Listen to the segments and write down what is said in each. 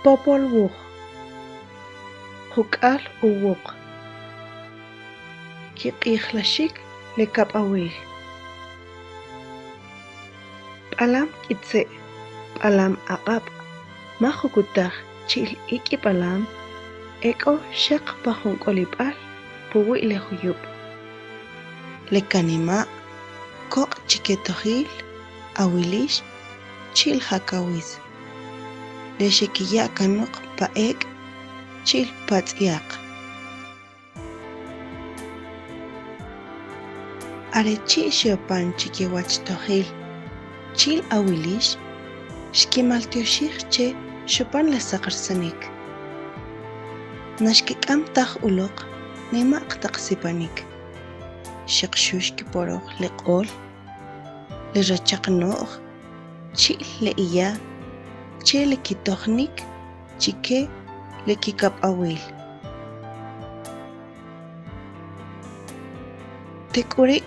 Popol Wuj, Juk'al uwuq, Kiq'ijlaxik le Kab'awil. B'alam K'itze', B'alam Aq'ab', Majukutaj chi'l ik'i b'alam e k'o xaq pa jun k'olib'al puwi' le juyub'. Le kanima' koq' chike Tojil, Awilix chi'l Jakawis, le xekiya' kanoq pa ek' chi'l pa tz'yaq. Are chi' xe'opan chikiwach Tojil chi'l Awilix, xkimaltyoxij che xopan le saqarsanik. Na xkik'am taj uloq nima'q taq sipanik, xaq xu xkiporoj le q'ol, le rachaq no'j chi'l le iya' che le kitojnik chike le kikab'awil. Tek'uri'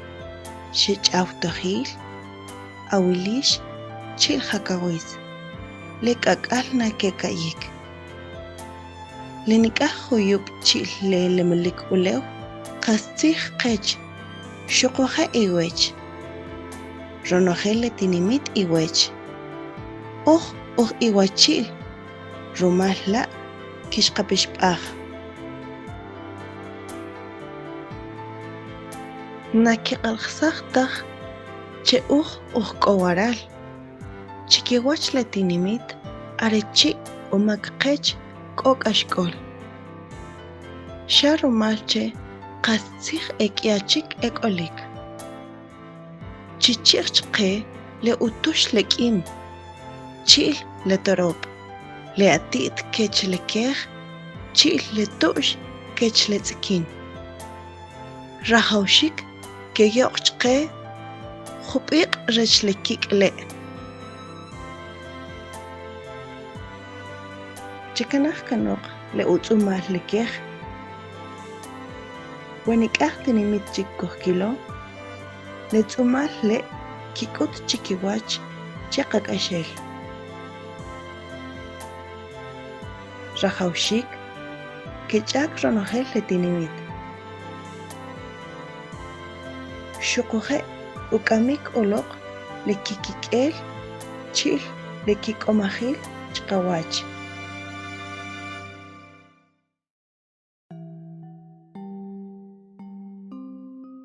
xech'aw Tojil, Awilix chi'l Jakawis, le k'ak'al na keka'yik. Le nik'aj juyub' chi'l le lemalik ulew qastzij qech xuquje' iwech. Ronojel le tinimit iwech. Uj uj iwachi'l rumal la' kixqapixb'aj. Na kiq'alajsaj taj che uj uj k'o waral chikiwach le tinimit are chi' umak qech k'o k'axk'ol. Xa rumal che qastzij e k'ya chik e k'olik. Chichi'j chqe le utux le k'im, chi'l le torob', le ati't kech le kej, chi'l le tu'x kech le tz'ikin. Rajawxik keyo'q chqe jub'iq' rech le kik' le'. Chikanaj kanoq le utz'umal le kej. We nik'aj tinimit chik kujkilo, le tz'umal le' kik'ut chikiwach che qak'axel. Rajawxik kech'ak ronojel le tinimit. Xuquje' uk'amik uloq le kikik'el chi'l le kik'omajil chqawach.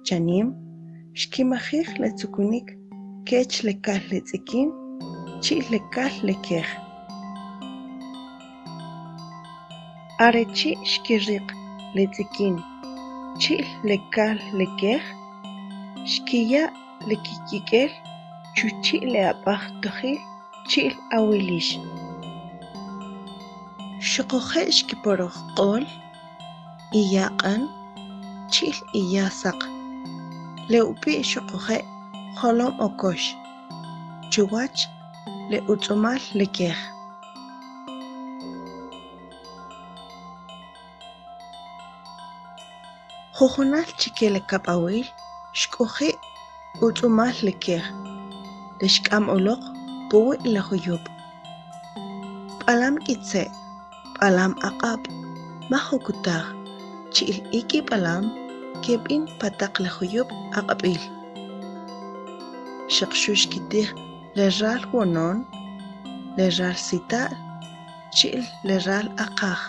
Chanim, xkimajij le tzukunik kech le kal le tz'ikin chi'l le kal le kej. Are chi' xkiriq le tz'ikin chi'l le kal le kej, xkiya' le kikik'el chuchi' le ab'aj Tojil chi'l Awilix. Xuquje' xkiporoj q'ol, iya' q'an, chi'l iya' saq, le ub'i' xuquje' jolom okox, chuwach le utz'umal le kej. Jujunal chike le kab'awil xk'oji' utz'umal le kej, le xk'am uloq puwi' le juyub'. B'alam K'itze', B'alam Aq'ab', Majukutaj, chi'l ik'i b'alam keb'in pa taq le juyub' aq'ab'il. Xaq xu xkitij le ral wonon, le ral sita'l, chi'l le ral aqaj.